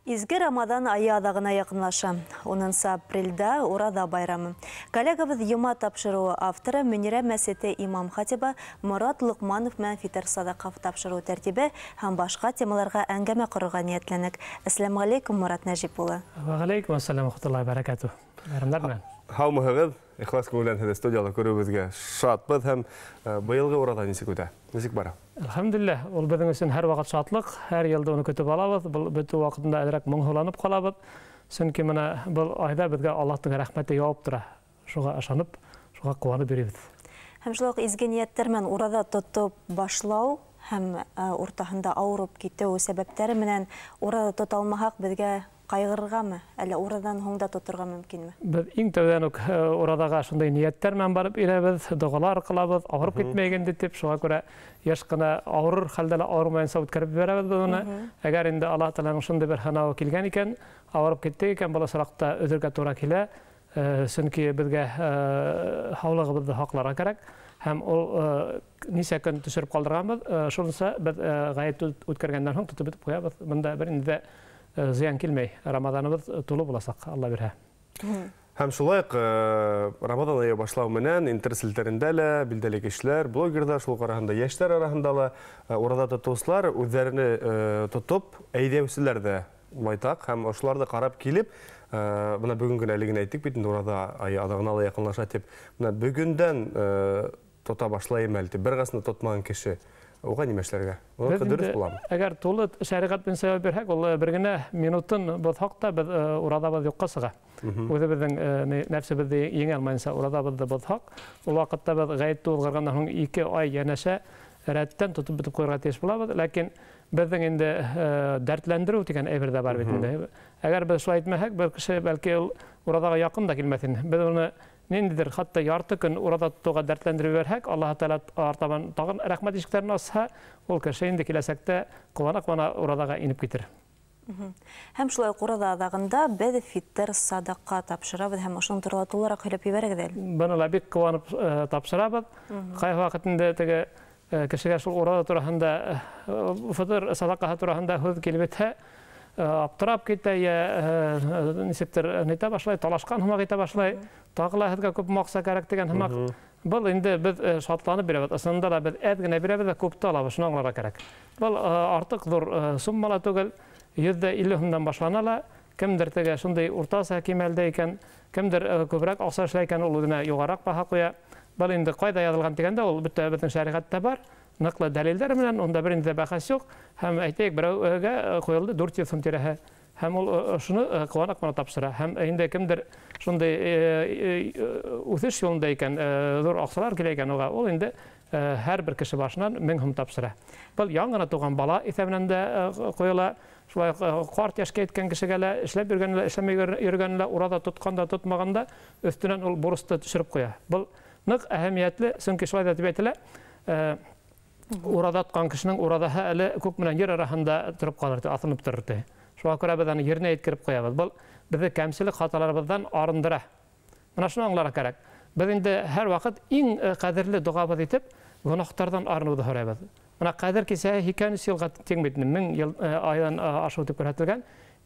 Изге Рамаҙан айы аҙағына яҡынлаша. 10 апрелдә Ураҙа байрамы. Коллегабыҙ Йома тапшырыуы авторы Мөнирә мәсете имам хатибы Морат Лоҡманов менән фитыр садаҡа тапшырыу тәртибе һәм башҡа темаларға әңгәмә ҡорорға ниәтләнек. Әссәләмү ғәләйкүм, Морат Нәжип улы. Вә ғәләйкүм әссәләм вә рәхмәтуллаһи вә бәрәкәтүһ. Байрамдар менән. Һаумыһығыҙ, ихлас күңелдән һеҙҙе студияла күреүебеҙгә шатбыҙ һәм быйылғы ураҙа нисек үтә? Нисек бара? Әлхәмдүлилләһ, ул беҙҙең өсөн һәр ваҡыт шатлыҡ, һәр йылда уны көтөп алабыҙ. Был бөтөү ваҡытында әҙерәк моңһоуланып ҡалабыҙ. Сөнки мына был айҙа беҙгә Аллаһтың рәхмәте яуып тора. Шуға ышанып, шуға ҡыуанып йөрөйбөҙ. Һәм шулай уҡ изге ниәттәр менән ураҙа тотоп башлау һәм уртаһында ауырып китеү сәбәптәре менән ураҙа тота алмаһаҡ, беҙгә ҡайғырырғамы? Әллә ураҙан һуң да тоторға мөмкинме? Беҙ иң тәүҙән үк ураҙаға шундай ниәттәр менән барып инәбеҙ, доғалар ҡылабыҙ, ауырып китмәйек инде тип, шуға күрә йыш ҡына ауырыр хәлдә лә ауырмайынса үткәреп ебәрәбеҙ беҙ уны. Әгәр инде Аллаһ Тәғәләнең шундай бер һынауы килгән икән, ауырып киттек икән, был осраҡта өҙөргә тура килә. Сөнки беҙгә һаулығыбыҙҙы һаҡларға кәрәк. Һәм ул нисә көн төшөрөп ҡалдырғанбыҙ, шунса беҙ ғәйет үткәргәндән һуң тотоп бөтөп ҡуябыҙ. Бында бер инде зыян килмәй, Рамаҙаныбыҙ тулы буласаҡ, Алла бирһә. Һәм шулай уҡ Рамаҙан айы башлау менән интернет селтәрендә лә билдәле кешеләр, блогерҙар, шул уҡ араһында йәштәр араһында ла ураҙа тотоусылар үҙҙәрен тотоп әйҙәүселәр ҙә байтаҡ, һәм ошоларҙы ҡарап килеп, бына бөгөн генә әле генә әйттек бит инде, ураҙа айы аҙағына ла яҡынлаша тип, бына бөгөндән тота башлайым әле тип, бер ҡасан да тотмаған кеше, уға нимә эшләргә? Уны Беҙ дөрөҫ инде буламы? Әгәр тулы шәриғәт буйынса яуап бирһәк, ул бер генә минутын боҙһаҡ та беҙ ураҙабыҙ юҡҡа сыға. Үҙебеҙҙең нәфсебеҙҙе еңә алмайынса ураҙабыҙҙы боҙһаҡ, ул ваҡытта беҙ ғәйетте уҙғарғандан һуң 2 ай йәнәшә рәттән тотоп бөтөп ҡуйырға тейеш булабыҙ. Ләкин беҙҙең инде дәртләндереү тигән әйбер ҙә бар бит инде. Әгәр беҙ шулай итмәһәк, бер кеше бәлки ул ураҙаға яҡын да килмәҫ ине. Беҙ уны ниндәйҙер хатта ярты көн ураҙа тотоуға дәртләндереп ебәрһәк, Аллаһ Тәғәлә артабан тағын рәхмәт ишектәрен асһа, ул кеше инде киләсәктә ҡыуана-ҡыуана ураҙаға инеп китер. Һәм шулай уҡ ураҙа аҙағында беҙ фитыр садаҡа тапшырабыҙ һәм ошоно турала тулыраҡ һөйләп ебәрегеҙ әле. Быны ла бик ҡыуанып тапшырабыҙ. Ҡайһы ваҡыт инде теге кешегә шул ураҙа тураһында, фитыр садаҡаһы тураһында һүҙ килеп етһә, аптырап китә, йә нисектер нитә башлай, талашҡан һымаҡ итә башлай, тағы ла һеҙгә күп аҡса кәрәк тигән һымаҡ. Был инде беҙ шатланып бирәбеҙ. Ысынында ла беҙ әҙ генә бирәбеҙ ҙә күпте алабыҙ, шуны аңларға кәрәк. Был артыҡ ҙур сумма ла түгел, 150 һумдан башлана ла, кемдер теге шундай уртаса кимәлдә икән, кемдер күберәк аҡса эшләй икән, ул үҙенә юғараҡ баһа ҡуя. Был инде ҡайҙа яҙылған тигәндә, ул бөтә беҙҙең шәриғәттә бар, ныҡлы дәлилдәр менән, унда бер инде бәхәс юҡ. Һәм әйтәйек, берәүгә ҡуйылды 400 һум тирәһе. Һәм ул шуны ҡыуана-ҡыуана тапшыра. Һәм инде кемдер шундай үҫеш юлында икән, ҙур аҡсалар килә икән уға, ул инде һәр бер кеше башынан 1000 һум тапшыра. Был яңы ғына тыуған бала иҫәбенән дә ҡуйыла. Шулай уҡ ҡарт йәшкә еткән кешегә лә, эшләп йөргән лә, эшләмәй йөргән лә, ураҙа тотҡан да, тотмаған да, өҫтөнән ул бурысты төшөрөп ҡуя. Был ныҡ әһәмиәтле, сөнки шулай ҙа тип әйтелә, ураҙа тотҡан кешенең ураҙаһы әле күк менән ер араһында тороп ҡалыр, ти, аҫылынып торор, ти. Шуға күрә беҙ аны еренә еткереп ҡуябыҙ. Был беҙҙе кәмселек хаталарыбыҙҙан арындыра. Мына шуны аңларға кәрәк. Беҙ инде һәр ваҡыт иң ҡәҙерле доғабыҙ итеп гонаһтарҙан арыныуҙы һорайбыҙ. Мына ҡәҙер кисәһе һикән өс йылға тиң бит инде, 1000 йыл айҙан ашыу тип күрһәтелгән.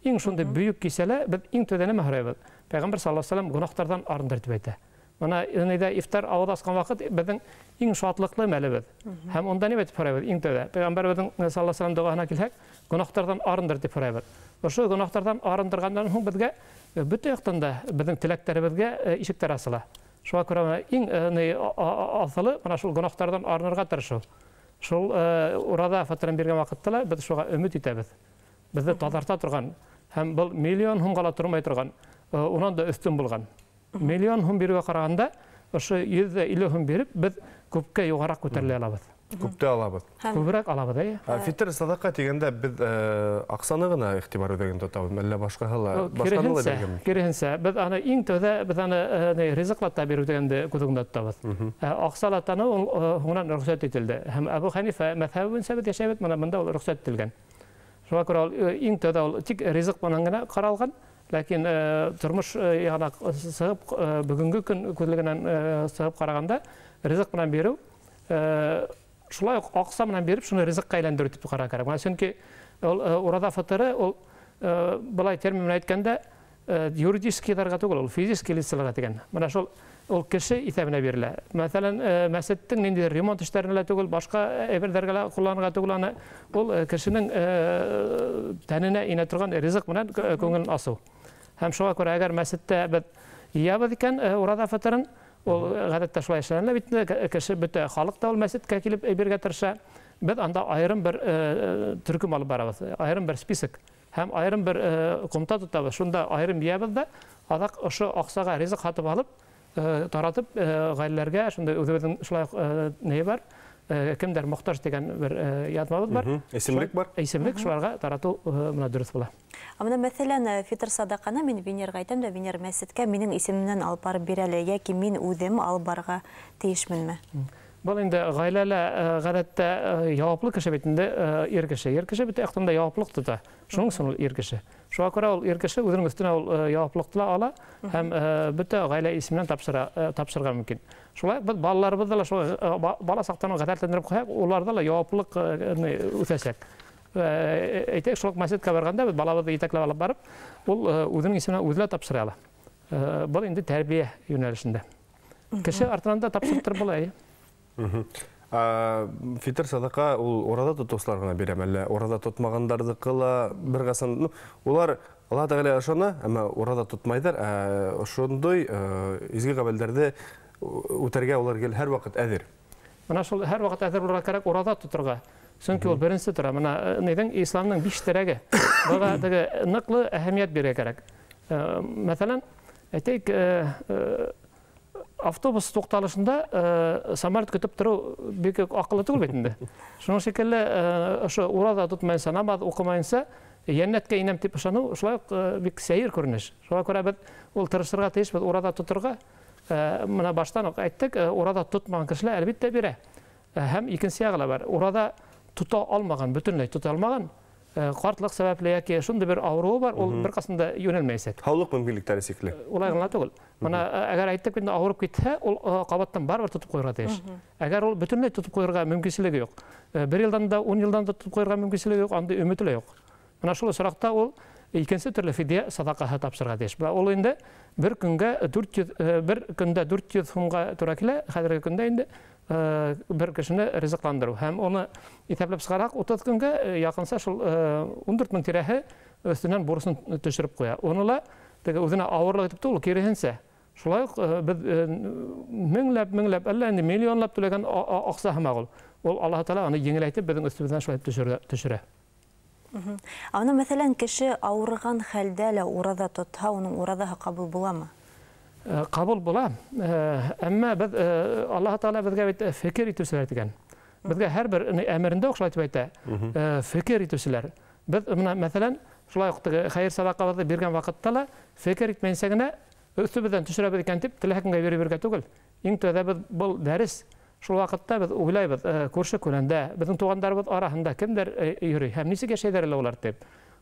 Иң шундай бөйөк кисәлә беҙ иң тәүҙә нимә һорайбыҙ? Пәйғәмбәр саллаллаһу алейһи ва сәлләм гонаһтарҙан арындыр тип әйтә. Мына инде ифтар ауыҙ асҡан ваҡыт беҙҙең иң шатлыҡлы мәлебеҙ. Һәм унда нимә тип һорайбыҙ? Иң тәүҙә Пәйғәмбәребеҙҙең саллаллаһу алейһи ва сәлләм доғаһына килһәк, гонаһтарҙан арындыр тип һорайбыҙ. Ошо гонаһтарҙан арындырғандан һуң беҙгә бөтә яҡтан да беҙҙең теләктәребеҙгә ишектәр асыла. Шуға күрә мына иң аҫылы мына шул гонаһтарҙан арынырға тырышыу. Шул ураҙа фатырын биргән ваҡытта ла беҙ шуға өмөт итәбеҙ. Беҙҙе таҙарта торған һәм был миллион һумға ла тормай торған, унан да өҫтөн булған. Миллион һум биреүгә ҡарағанда ошо 150 һум биреп беҙ күпкә юғараҡ күтәрелә алабыҙ. Күптә алабыҙ. Күберәк алабыҙ, әйе. Фитыр садаҡа тигәндә беҙ аҡсаны ғына иғтибар үҙәгендә тотабыҙ, әллә башҡаһы ла, башҡаны ла биргәнме? Киреһенсә, беҙ аны иң тәүҙә беҙ аны ризыҡлата биреү тигәнде күҙ уңында тотабыҙ. Аҡсалатаны ул һуңынан рөхсәт ителде. Һәм Әбү Хәнифә мәҙһәбе буйынса беҙ йәшәйбеҙ, мына бында ул рөхсәт ителгән. Шуға күрә ул иң тәүҙә ул тик ризыҡ менән генә ҡаралған, ләкин тормош яғына сығып, бөгөнгө көн күҙлегенән сығып ҡарағанда ризыҡ менән биреү, шулай уҡ аҡса менән биреп, шуны ризыҡҡа әйләндереү тип ҡарарға кәрәк. Мына сөнки ул ураҙа фытыры ул былай термин менән әйткәндә, юридическийҙарға түгел, ул физический лицаларға тигән. Мына шул ул кеше иҫәбенә бирелә. Мәҫәлән, мәсеттең ниндәйҙер ремонт эштәренә лә түгел, башҡа әйберҙәргә лә ҡулланырға түгел, аны ул кешенең тәненә инә торған ризыҡ менән күңелен асыу. Һәм шуға күрә, әгәр мәсеттә беҙ йыябыҙ икән ураҙа фытырын, ул ғәҙәттә шулай эшләнелә бит инде, кеше бөтә халыҡ та ул мәсеткә килеп бирергә тырыша. Беҙ анда айырым бер төркөм алып барабыҙ, айырым бер список һәм айырым бер ҡумта тотабыҙ. Шунда айырым йыябыҙ ҙа, аҙаҡ ошо аҡсаға ризыҡ һатып алып, таратып ғаиләләргә, шундай үҙебеҙҙең шулай уҡ ни бар, кемдәр мохтаж тигән бер яҙмабыҙ бар. Исемлек бар. Исемлек, шуларға таратыу мына дөрөҫ була. Ә мына мәҫәлән, фитр садаҡаны мин Венерға әйтәм дә, Венер мәсеткә минең исемемнән алып барып бирә лә, йәки мин үҙем алып барырға тейешменме? Был инде ғаиләлә ғәҙәттә яуаплы кеше бит инде, ир кеше. Ир кеше бит яҡтан да яуаплыҡ тота. Шуның өсөн ул ир кеше. Шуға күрә ул ир кеше үҙенең өҫтөнә ул яуаплыҡты ла ала һәм бөтә ғаилә исеменән тапшырырға мөмкин. Шулай беҙ балаларыбыҙҙы ла шулай бала саҡтан уҡ ғәҙәтләндереп ҡуйһаҡ, уларҙа ла яуаплыҡ үҫәсәк. Әйтәйек, шул уҡ мәсеткә барғанда беҙ балабыҙҙы етәкләп алып барып, ул үҙенең исеменән үҙе лә тапшыра ала. Был инде тәрбиә йүнәлешендә. Кеше артынан да тапшырып була. Фитр садаҡа ул ураҙа тотоусылар ғына бирә, әллә ураҙа тотмағандарҙыҡы ла бер ҡасан, ну, улар Аллаһ Тәғәлә ышана, әммә ураҙа тотмайҙар, ошондай изге ғәмәлдәрҙе үтәргә улар гел һәр ваҡыт әҙер. Мына шул һәр ваҡыт әҙер булырға кәрәк ураҙа тоторға. Сөнки ул беренсе тора. Мына нейҙең исламның 5 терәге. Быға теге ныҡлы әһәмиәт бирергә кәрәк. Мәҫәлән, әйтәйек, автобус туҡталышында самолет көтөп тороу бик аҡыллы түгел бит инде. Шуның шикелле, ошо ураҙа тотмайынса, намаҙ уҡымайынса, йәннәткә инәм тип ышаныу шулай уҡ бик сәйер күренеш. Шуға күрә беҙ ул тырышырға тейешбеҙ ураҙа тоторға. Мына баштан уҡ әйттек, ураҙа тотмаған кешеләр әлбиттә бирә. Һәм икенсе яғы ла бар. Ураҙа тота алмаған, бөтөнләй тота алмаған, ҡартлыҡ сәбәпле йәки шундай бер ауырыуы бар, ул бер ҡасан да йүнәлмәйәсәк. Һаулыҡ мөмкинлектәре сикле. Улай ғына түгел. Мына әгәр әйттек инде ауырып китһә, ул ҡабаттан барыбер тотоп ҡуйырға тейеш. Әгәр ул бөтөнләй тотоп ҡуйырға мөмкинселеге юҡ, бер йылдан да, 10 йылдан да тотоп ҡуйырға мөмкинселеге юҡ, андай өмөтө лә юҡ. Мына шул осраҡта ул икенсе төрлө фидия садаҡаһы тапшырырға тейеш. Ул инде бер көнгә 400, бер көндә 400 һумға тура килә, хәҙерге көндә инде бер кешене ризыҡландырыу. Һәм уны иҫәпләп сығараҡ 30 көнгә яҡынса шул 14 мең тирәһе өҫтөнән бурысын төшөрөп ҡуя. Уны ла теге үҙенә ауырлыҡ итеп түгел, киреһенсә. Шулай уҡ беҙ меңләп, меңләп, әллә инде миллионлап түләгән аҡса һымаҡ ул. Ул Аллаһ Тәғәлә аны еңеләйтеп беҙҙең өҫтөбөҙҙән шулай төшөрә. Ә уны, мәҫәлән, кеше ауырыған хәлдә лә ураҙа тотһа, уның ураҙаһы ҡабул буламы? Ҡабул була. Әммә беҙ Аллаһ Тәғәлә беҙгә бит фекер итеүселәр тигән. Беҙгә һәр бер әмерендә шулай тип әйтә. Фекер итеүселәр. Беҙ мына мәҫәлән, шулай уҡ теге хәйер садаҡабыҙҙы биргән ваҡытта ла фекер итмәйенсә генә өҫтөбөҙҙән төшөрәбеҙ икән тип теләһә кемгә бирергә түгел. Иң тәүҙә беҙ был дәрес шул ваҡытта беҙ уйлайбыҙ, күрше күләндә, беҙҙең туғандарыбыҙ араһында кемдәр йөрөй һәм нисек йәшәйҙәр әле улар тип.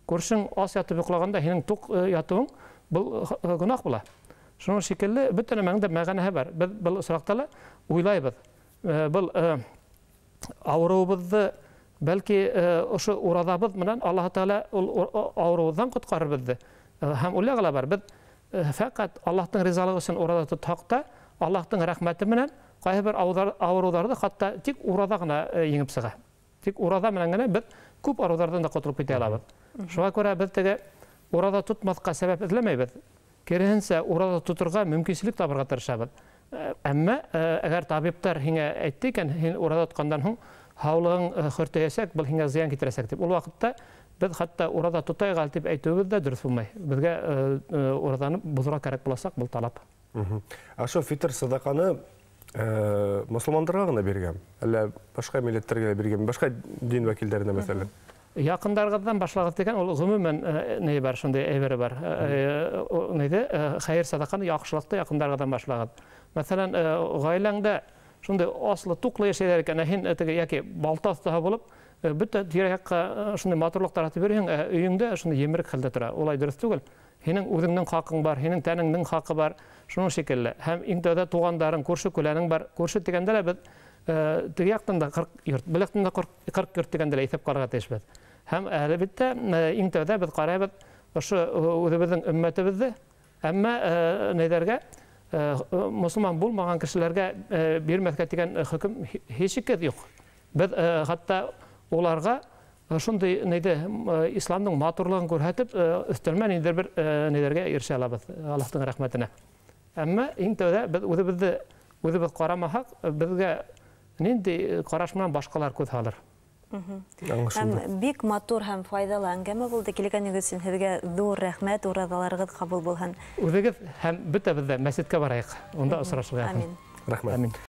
Күршең ас ятып йоҡлағанда һинең туҡ ятыуың был гонаһ була. Шуның шикелле бөтә нәмәнең дә мәғәнәһе бар. Беҙ был осраҡта ла уйлайбыҙ. Был ауырыуыбыҙҙы бәлки ошо ураҙабыҙ менән Аллаһ Тәғәлә ул ауырыуҙан ҡотҡарыр беҙҙе. Һәм уйлағы ла бар. Беҙ фәҡәт Аллаһтың ризалығы өсөн ураҙа тотһаҡ та, Аллаһтың рәхмәте менән ҡайһы бер ауырыуҙарҙы хатта тик ураҙа ғына еңеп сыға. Тик ураҙа менән генә беҙ күп ауырыуҙарҙан да ҡотолоп китә алабыҙ. Шуға күрә беҙ теге ураҙа тотмаҫҡа сәбәп эҙләмәйбеҙ. Киреһенсә, ураҙа тоторға мөмкинселек табырға тырышабыҙ. Әммә әгәр табиптар һиңә әйтте икән, һин ураҙа тотҡандан һуң һаулығың хөртәйәсәк, был һиңә зыян китерәсәк тип. Ул ваҡытта беҙ хатта ураҙа тотайыҡ әле тип әйтеүебеҙ ҙә дөрөҫ булмай. Беҙгә ураҙаны боҙорға кәрәк буласаҡ был талап. Ә шул фитр садаҡаны мосолмандарға ғына биргән, әллә башҡа милләттәргә лә биргән, башҡа дин вәкилдәренә мәҫәлән? Яҡындарығыҙҙан башлағыҙ тигән ул ғөмүмән ни бар, шундай әйбере бар. Нейҙе, хәйер садаҡаны, яҡшылыҡты яҡындарығыҙҙан башлағыҙ. Мәҫәлән, ғаиләңдә шундай аслы туҡлы йәшәйҙәр икән, ә һин теге йәки балта оҫтаһы булып, бөтә тирә-яҡҡа шундай матурлыҡ таратып йөрөйһөң, ә өйөңдә шундай емерек хәлдә тора. Улай дөрөҫ түгел. Һинең үҙеңдең хаҡың бар, һинең тәнеңдең хаҡы бар, шуның шикелле. Һәм иң тәүҙә туғандарың, күрше күләнең бар. Күрше тигәндә лә беҙ теге яҡтан да 40 йорт, был яҡтан да 40 йорт тигәндә лә иҫәп ҡарарға тейешбеҙ. Һәм әлбиттә иң тәүҙә беҙ ҡарайбыҙ ошо үҙебеҙҙең өммәтебеҙҙе, әммә нейҙәргә мосолман булмаған кешеләргә бирмәҫкә тигән хөкөм һис шикһеҙ юҡ. Беҙ хатта уларға шундай нейҙе исламдың матурлығын күрһәтеп, өҫтәлмә ниндәйҙер бер нейҙәргә ирешә алабыҙ Аллаһтың рәхмәтенә. Әммә иң тәүҙә беҙ үҙебеҙҙе үҙебеҙ ҡарамаһаҡ, беҙгә ниндәй ҡараш менән башҡалар күҙ һалыр. Һәм бик матур һәм файҙалы әңгәмә булды. Килгәнегеҙ өсөн һеҙгә ҙур рәхмәт, ураҙаларығыҙ ҡабул булһын. Үҙегеҙ һәм бөтәбеҙ ҙә мәсеткә барайыҡ. Унда осрашырға. Амин. Рәхмәт. Амин.